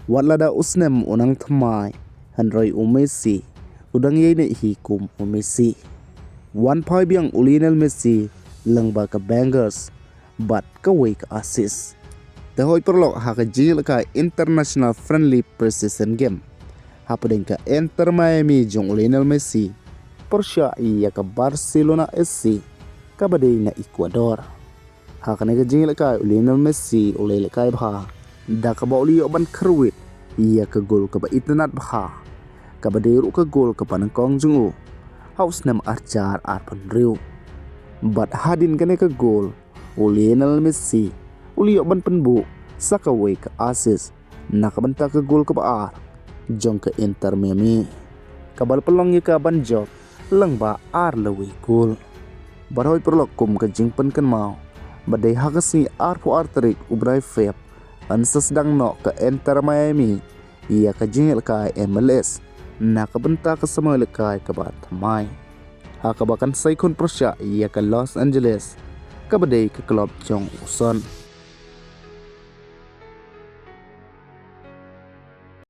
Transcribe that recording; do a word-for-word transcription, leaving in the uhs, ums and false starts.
Wat lada u snem u nang thymmai, hynrei u Messi u dang ïaineh hi kum u Messi. Wan phai biang u Lionel Messi lyngba ka bangers bad kawei ka assist. Te hoi paralok, ha ka jingïalehkai international friendly preseason game hapdeng ka Inter Miami jong u Lionel Messi pyrshah ïa ka Barcelona F C kaba dei na Ecuador. Ha kane ka jingïalehkai u Lionel Messi u la ïalehkai bha da kaba u la ïoh ban kyrwit ïa ka gol kaba itynnad bha, kaba dei ruh ka gol kaba nyngkong jong u ha u snem ar hajar arphew hynriew. Bad hadien kane ka gol, u Lionel Messi u la ïoh ban pynbuh sa kawei ka assist na ka bynta ka gol kaba ar jong ka Inter Miami, kaba la pynlong ïa ka ban jop lyngba ar lawei gol. Bad hoi paralok, kum ka jingpynkynmaw, ba dei ha ka sngi arphew ar tarik u bnai Feb yn sa sdang noh ka Inter Miami ïa ka jingïalehkai M L S na ka bynta ka samoi ïalehkai kaba thymmai, ha kaba kan sa ïakhun pyrshah ïa ka Los Angeles, kaba dei ka club jong u Son.